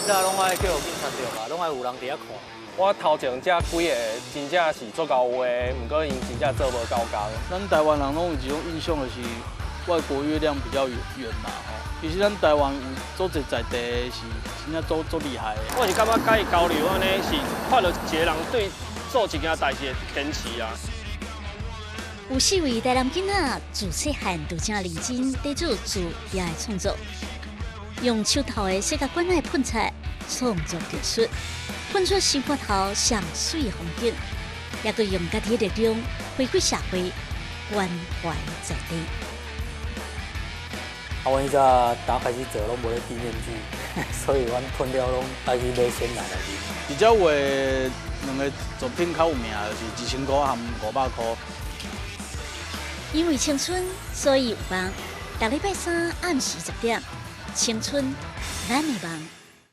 早攏愛叫警察著吧，攏愛有人佇遐看。我頭前這幾個真正是足𠢕話，毋過𪜶真正做無夠工。咱台灣人攏有一種印象，就是外國月亮比較圓圓嘛吼。其實咱台灣有足濟在地是真正足足厲害的。我是感覺佮伊交流按呢，是看著一個人對做一件代誌的堅持啊。有四位台南囡仔自細漢就誠認真佇做自業的創作，用手頭的雪茄管仔噴漆創作藝術，噴出生活頭上媠的風景，也閣用家己的力量回饋社會，關懷在地。啊，阮彼早打開始做攏無咧戴面具，所以阮噴了攏愛去買鮮奶來啉。而且畫兩个作品較有名，就是1000箍和500箍。因為青春，所以有夢。逐禮拜三暗時10點，青春，咱的夢。